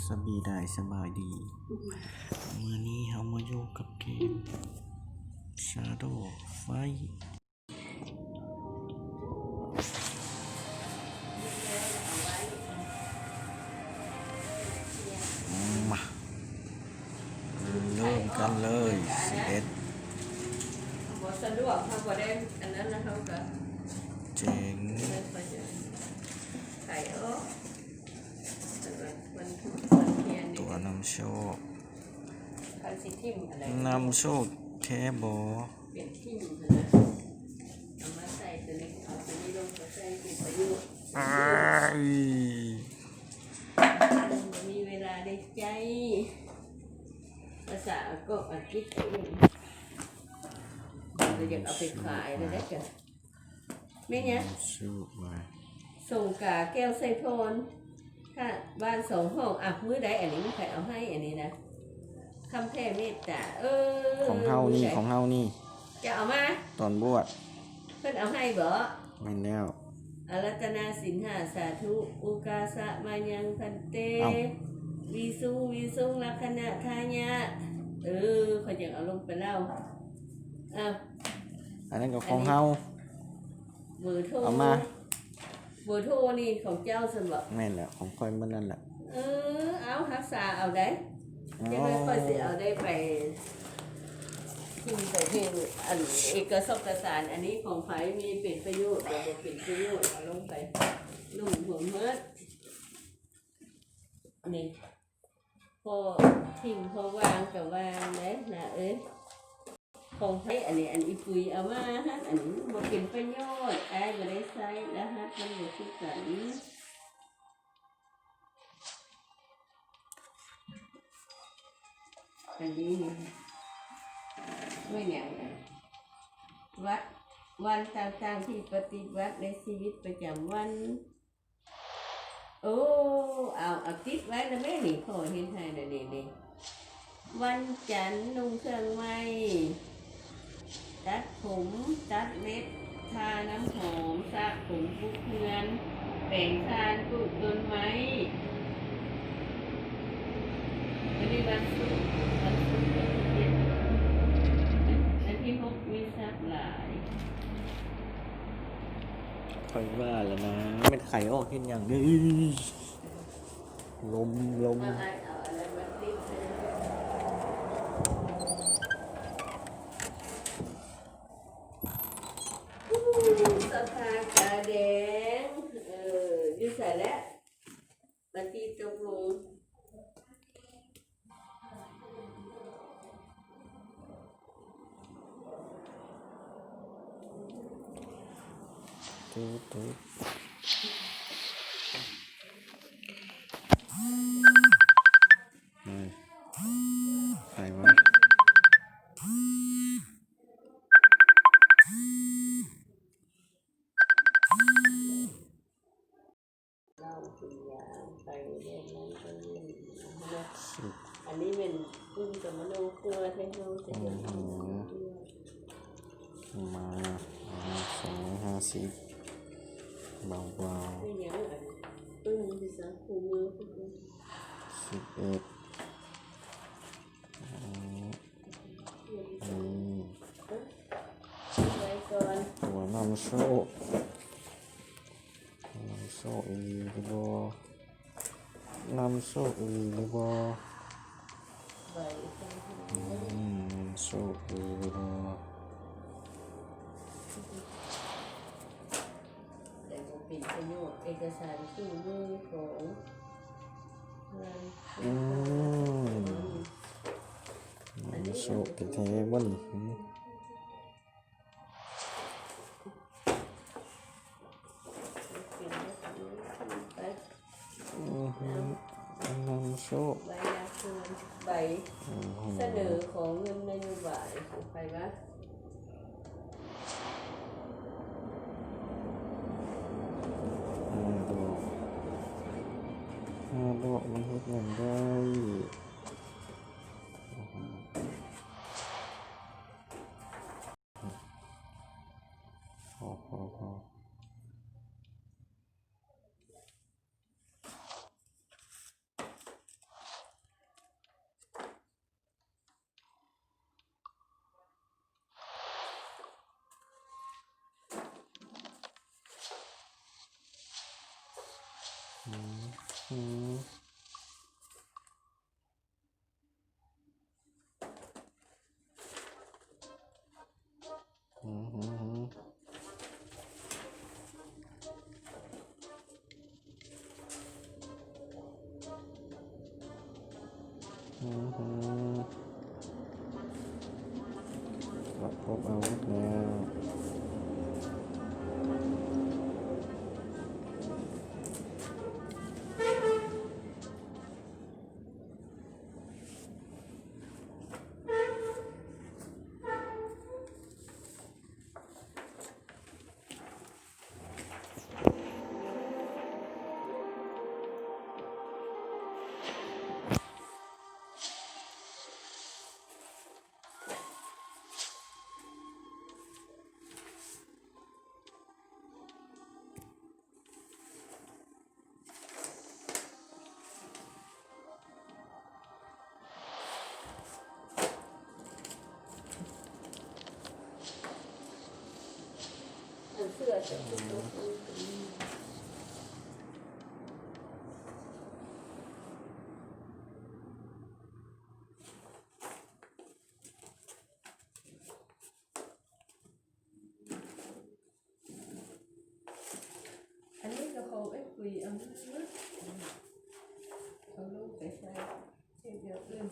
ສະບາຍດີ ສະບາຍດີ ມື້ນີ້ເຮົາມາຢູ່ກັບເກມ Shadow Fight ມາ ເລີ່ມກັນເລີຍ ສິບເອັດ ບໍ່ສະດວກ ເຮົາບໍ່ໄດ້ອັນນັ້ນນະ ເຮົາກະເຈັງ ໄຂອອກ ຕົວນຳໂຊກ ຄັນຊິຖິ້ມອັນໃດ ນຳໂຊກແທ້ບໍ່? ເປັນຖິ້ມຫັ້ນນະ ເອົາມາໃສ່ຕົວນີ້ ເອົາຕົວນີ້ລົງໄປໃສ່ເປັນປະໂຫຍດ ອ້າຍ ບໍ່ມີເວລາໄດ້ໃຊ້ ພາສາອັງກິດ ກໍຢາກເອົາໄປຂາຍແລ້ວເດ້ ແມ່ນຫຍັງ? ສູບມາ ສົງກາ ແກ້ວໄຊພອນ ຖ້າບ້ານສອງຫ້ອງ ອ່ະ ມື້ໃດອັນນີ້ ໃຜເອົາໃຫ້ອັນນີ້ນະ? ຄຳແຜ່ເມດຕາ ເອີ ຂອງເຮົານີ້ ຂອງເຮົານີ້ ເຈົ້າເອົາມາຕອນບວດ ເພິ່ນເອົາໃຫ້ບໍ? ແມ່ນແລ້ວ ອາລັດຕະນາສິນຫ້າ ສາທຸ ໂອກາສະມາຍັງພັນເຕ ເອົ້າ ວິສຸງ ວິສຸງ ລັກຂະນະທາຍະ ເອີ ຂ້ອຍຈັ່ງເອົາລົງໄປເລົ່າ ເອົ້າ ອັນນັ້ນກໍຂອງເຮົາ ເບີໂທ ເອົາມາ ເບີໂທນີ້ຂອງເຈົ້າຊັ້ນບໍ? ແມ່ນແຫຼະ ຂອງຂ້ອຍໝົດນັ້ນແຫຼະ ເອີ ເອົາ ຮັກສາເອົາໄດ໋ ຈັ່ງໃດຂ້ອຍຊິເອົາໄດ້ໄປ ຖິ້ມໄປເພງ ອັນເອກະສອກກະສານ ອັນນີ້ຂອງໃຜ ມີເປັນປະໂຫຍດ ບໍ່ເປັນປະໂຫຍດ ເອົາລົງໄປ ລຸ່ມຫົວເໝິດ ນີ້ ພໍຖິ້ມພໍວາງກະວາງໄດ໋ນະເອີຍ ຂອງໃຜອັນນີ້ ອັນອີປຸຍເອົາມາຫັ້ນ ອັນນີ້ບໍ່ເປັນປະໂຫຍດ ອ້າຍບໍ່ໄດ້ໃຊ້ ລະຫັດມັນບໍ່ຄືກັນ ອັນນີ້ແມ່ນຫຍັງ ວັດ ວັນຕ່າງໆທີ່ປະຕິບັດໃນຊີວິດປະຈຳວັນ ໂອ້ ເອົາ ເອົາຕິດໄວ້ລະແມ່ນີ້ ພໍ່ເຮັດໃຫ້ລະເດ ນີ້ ວັນຈັນນຸ່ງເຄື່ອງໃໝ່ ຕັດຜົມ ຕັດເລັບ ທານ້ຳຫອມ ສະຜົມ ປຸກເຮືອນ ແປງຊານ ປູກຕົ້ນໄມ້ ມື້ນີ້ວັນສຸກ ວັນສຸກ ວັນທີເຈັດ ວັນທີຫົກມີສັກຫຼາຍ. ຂ້ອຍວ່າລະນະ ແມ່ນໄຂ່ອອກເຮັດຫຍັງເດ້ ລົມ ລົມ ເອົາ ເອົາອັນນັ້ນມາຕິດໃສ່ ສະພາກາແດງ ເອີ ຢູ່ໃສແຫຼະ? ບັດນີ້ຕົກລົງ ຕູດ ຕູດ ເອີ ໃຜວະ? ເຫຼົ້າກິນຢາໄປແບບນັ້ນໄປເນາະ ອັນນີ້ແມ່ນປຶ້ມສຳມະໂນຄົວໄທເຮົາ ແຕ່ເຮົາເອົາມາ ມາ ສອງຮ້ອຍຫ້າສິບ ເບົາໆ ເປັນຫຍັງອັນປຶ້ມທີ່ສັງຄູມື ສິບເອັດ ອືມ ໄວ້ກ່ອນ ຕົວນຳໂຊກ ນຳໂຊກອີ່ຫຼີຫຼືບໍ່? ນຳໂຊກອີ່ຫຼີຫຼືບໍ່? ອືມ ນຳໂຊກອີ່ຫຼີຫຼືບໍ່? ແຕ່ບໍ່ເປັນປະໂຫຍດ ເອກະສານຄູ່ມືຂອງ ອືມ ນຳໂຊກແທ້ໆບໍ່ນີ້? ອືມ ນຳໂຊກ ໃບ ອືມ ສະເໜີຂໍເງິນນະໂຍບາຍຂອງໃຜວະ? ຫ້າດອກ ຫ້າດອກມັນເຮັດຫຍັງໄດ້? ພໍ ພໍ ພໍ. ອືມ ອືມ ອືມ ເອົາ ພົບອາວຸດແລ້ວ. ອັນນີ້ກໍຂອງເອື້ອຍປຸຍເອົາມາ ເອົາລົງໄປໃສ່ເຮັດແນວອື່ນ.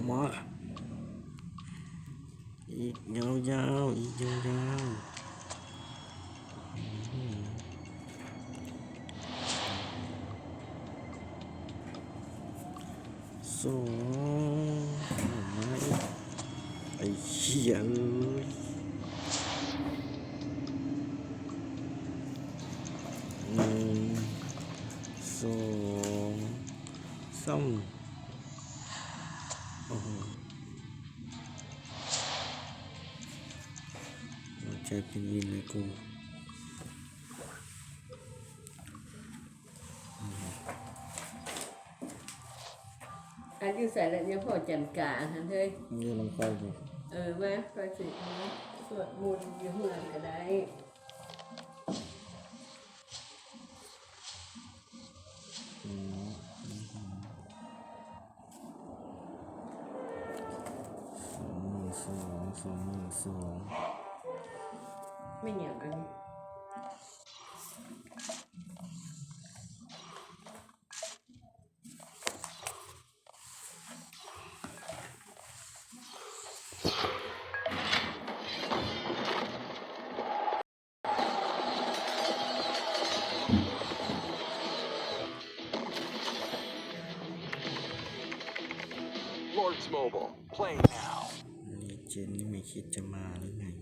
ມາ ອີກຍາວໆ ອີກຍາວໆ. ສອງ ມາອີກ ໄອ້ເຫຍເອີຍ ໜຶ່ງ ສອງ ສາມ ໂອ້ໂຫ ຫົວໃຈເປັນວິນເລີຍກູ. ອັນຢູ່ໃສລະ ຍາພໍ່ຈັນກາຫັ້ນເຮີ້ຍ? ຢູ່ນຳຂ້ອຍນີ້. ເອີ ມາ ຂ້ອຍຊິສວດມົນຢູ່ເຮືອນກໍໄດ້. ອືມ ສອງໝື່ນສອງ ສອງໝື່ນສອງ ແມ່ນຫຍັງອັນນີ້? Lords Mobile, play now. ເລເຈນນີ້ແມ່ນຄິດຈະມາຫຼືໄງ?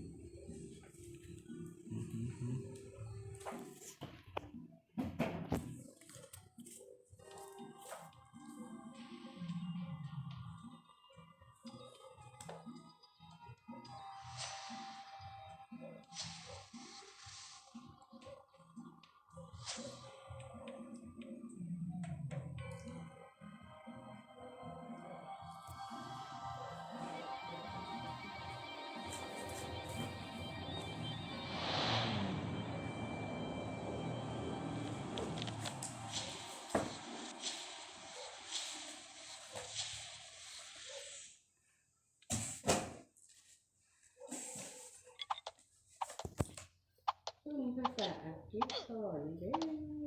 ຊຸມພາສາອັງກິດສອນເດ້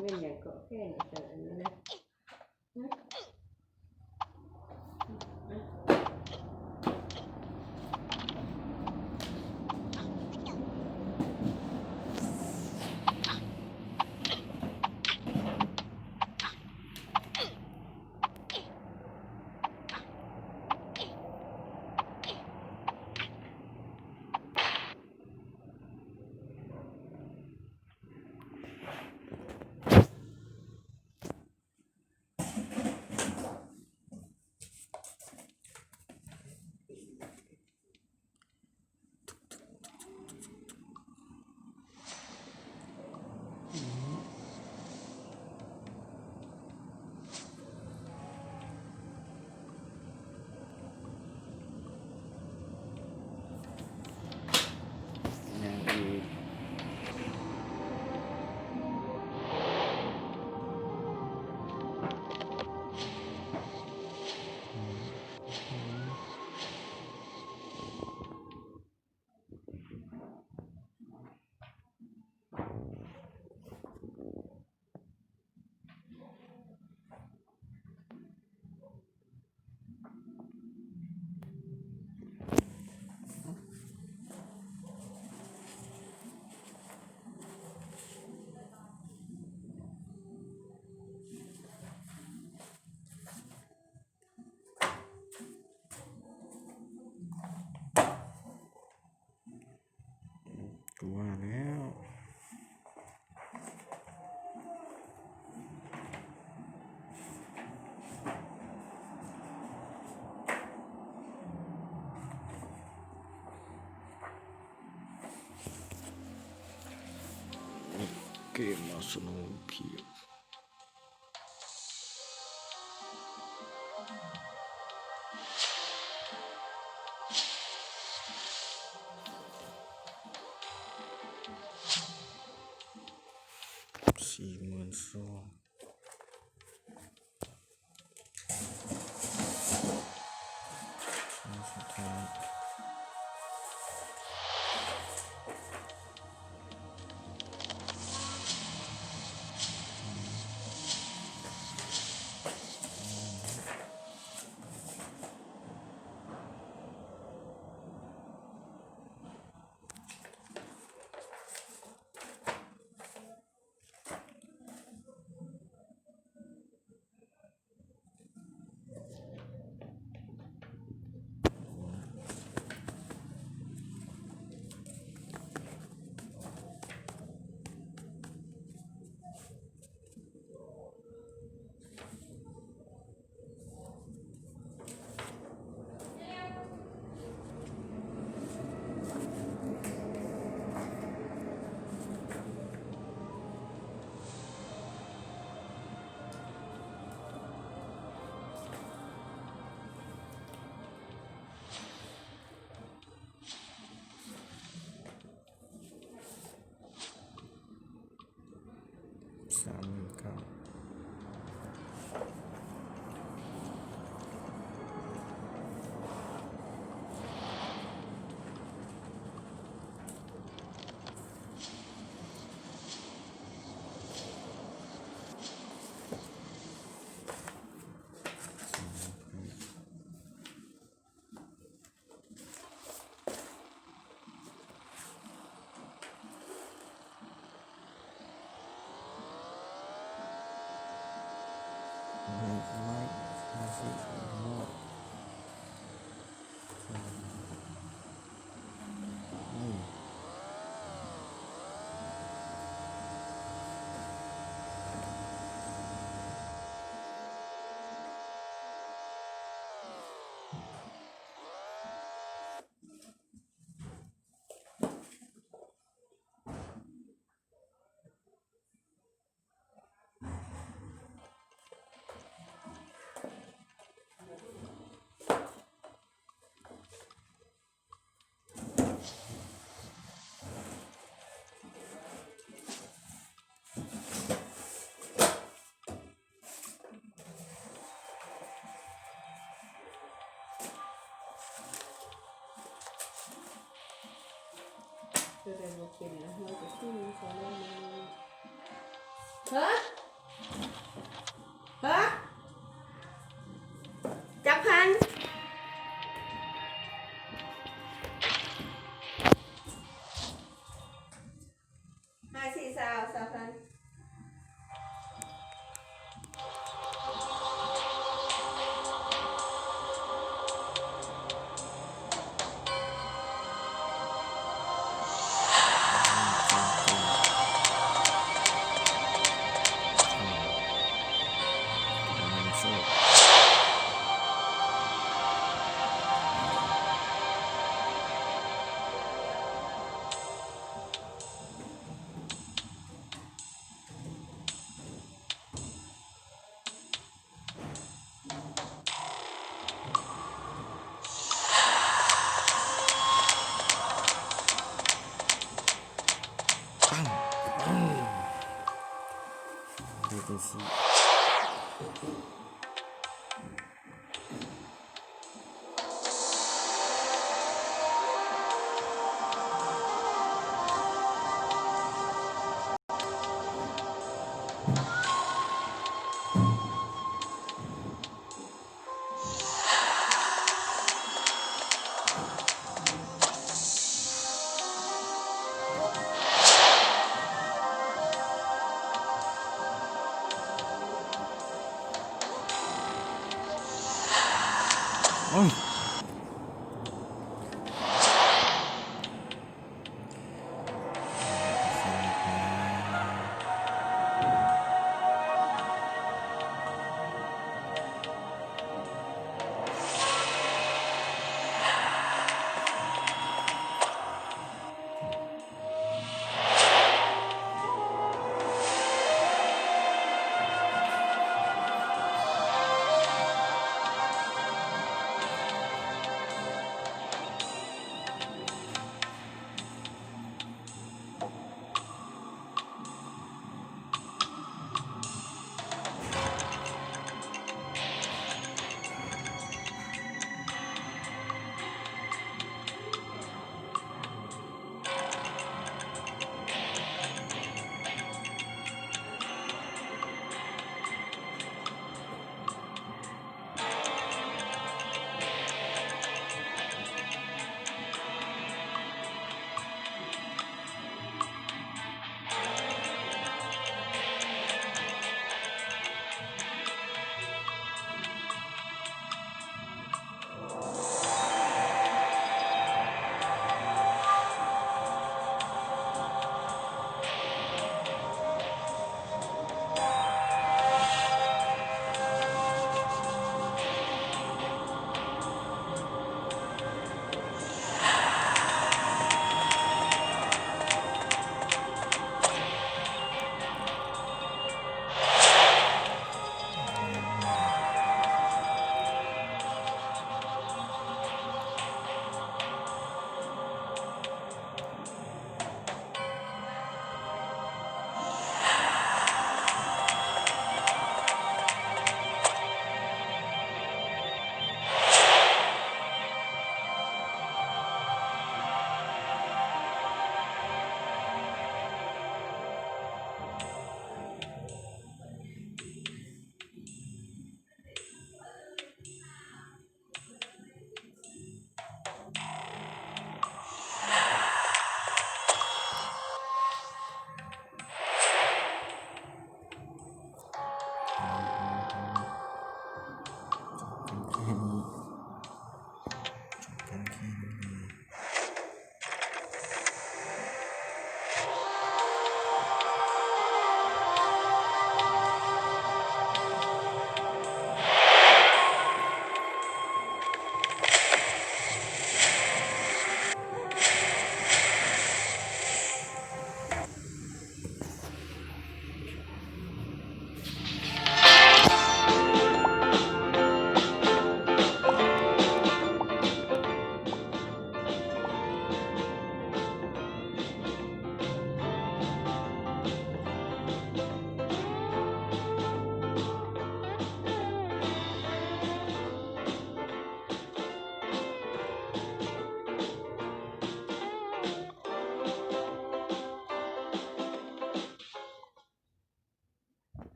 ແມ່ນຫຍັງເກາະແຂງເຈົ້າອັນນີ້ນະ? ຮະ? ອະ? ວ່າແລ້ວ ເກມມາສະໜອງພຽງ ສີ່ໝື່ນສອງ ອັນສຸດທ້າຍ. ສາມໝື່ນເກົ້າ. ໂຕໃດບໍ່ເປັນລະ ເຮົາກໍຂຶ້ນສອນເລີຍ. ຮະ? ຮະ? ຈັກພັນ? ຫ້າ ສີ່ ຊາວ ຊາວພັນ.ປັງ ເດເປັນຊີ.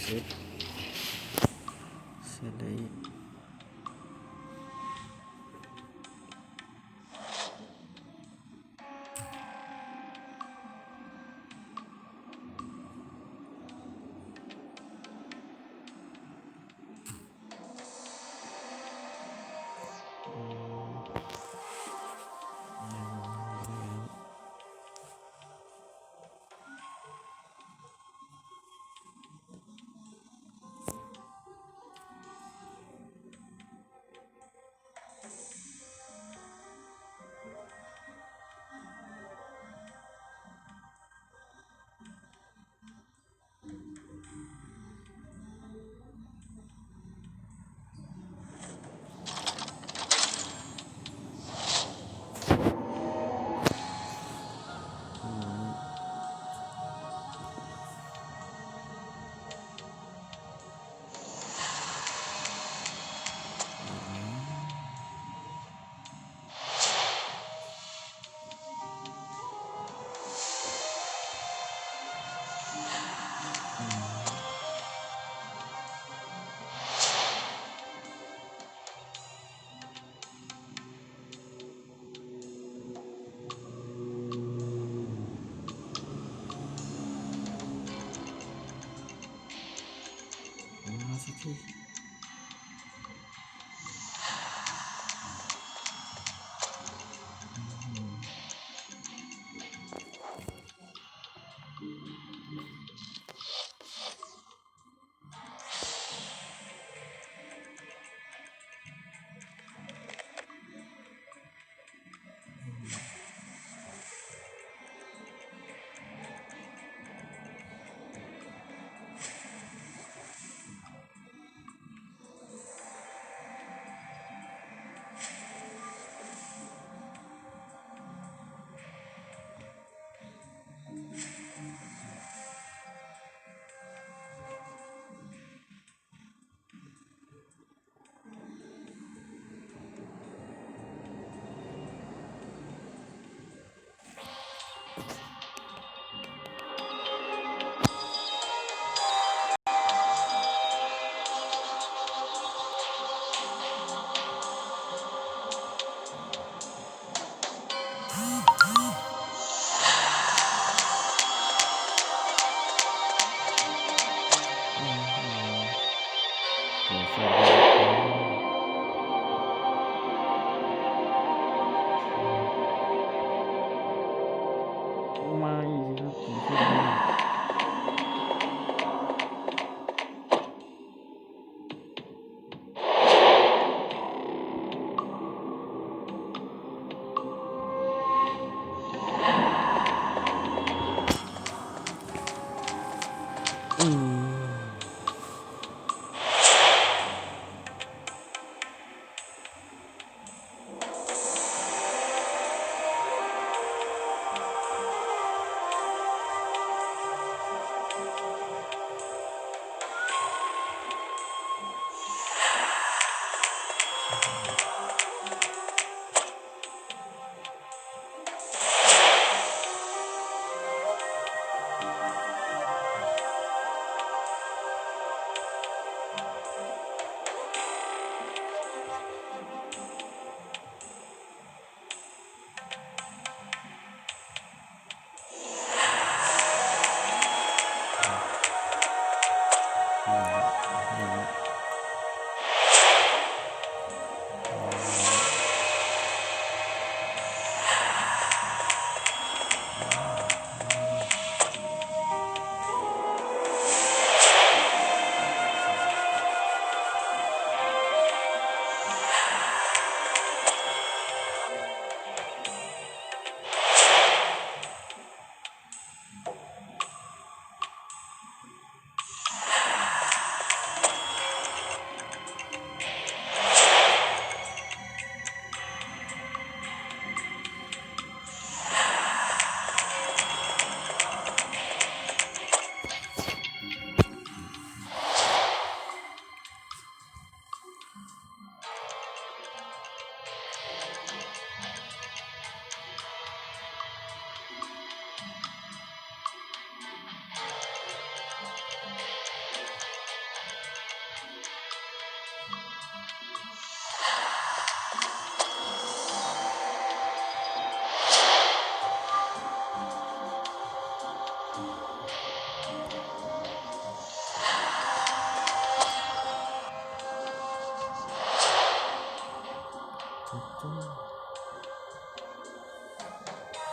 ເອັດ ສະເລດ.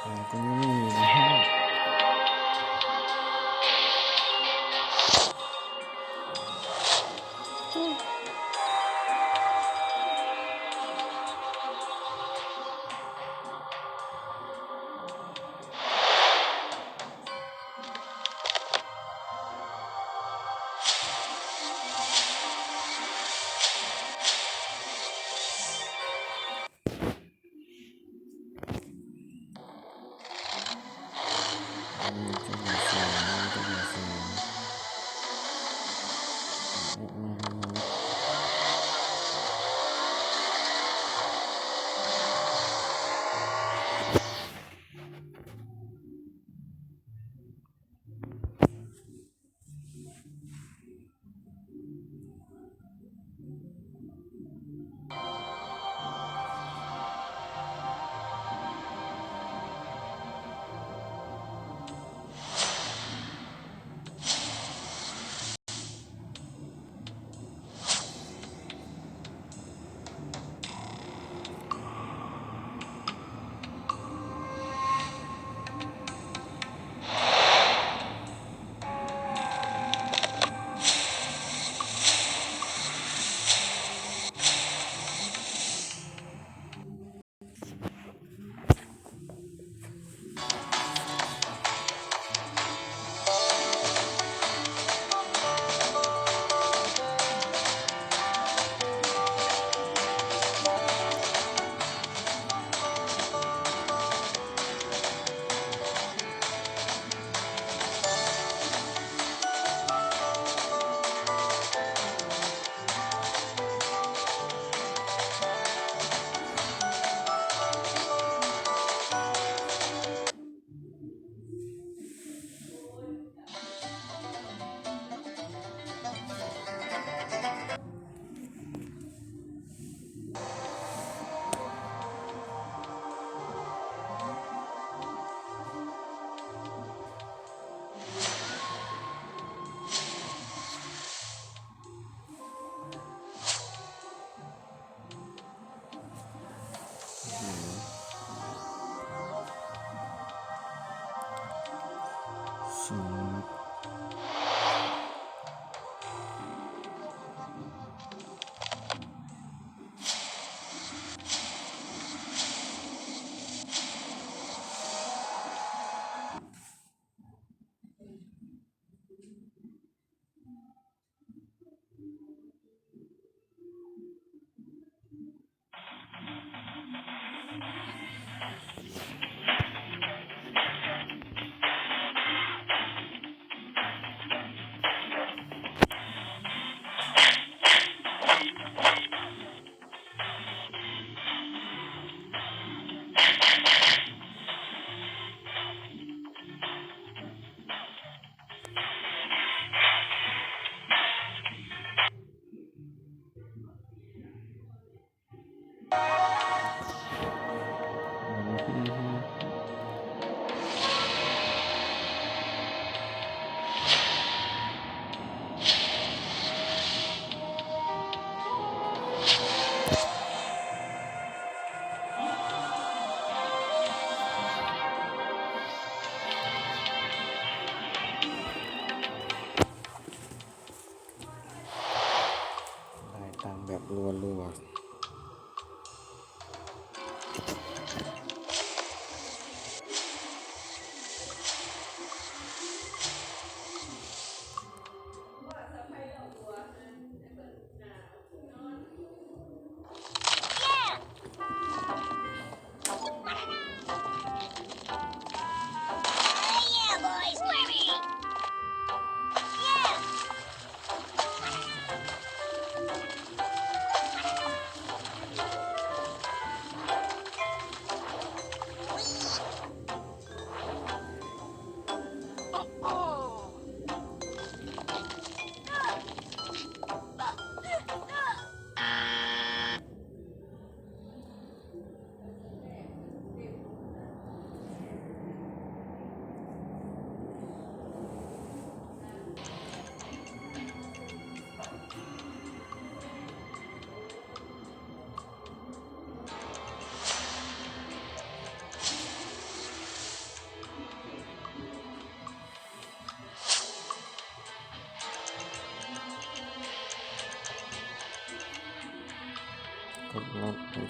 ມັນກໍມີແຮງ.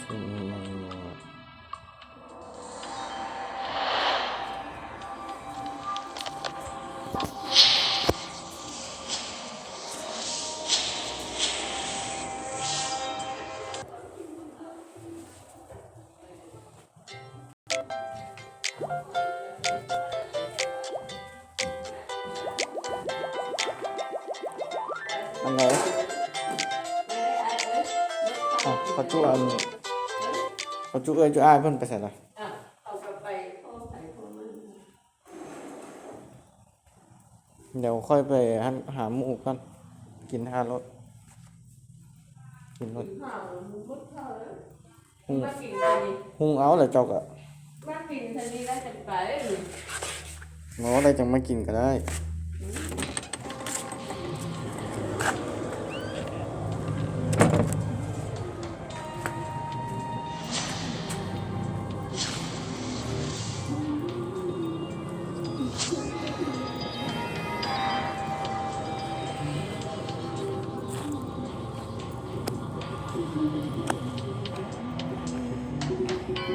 ອືມ ອັນໃດ? ເອົາ ເຂົາຈຸອັນ ເຂົາຈຸເອື້ອຍຈຸອ້າຍເພິ່ນໄປໃສລະ? ດຽວຂ້ອຍໄປຫັ້ນຫາໝູ່ກ່ອນ ກິນທ່າໂລດ ກິນໂລດ ຫຸງ ມາກິນອັນນີ້ ຫຸງເອົາແລ້ວເຈົ້າກໍ ມາກິນອັນນີ້ແລ້ວຈັ່ງໄປ ບໍ່ໄດ້ຈັ່ງມາກິນກໍໄດ້.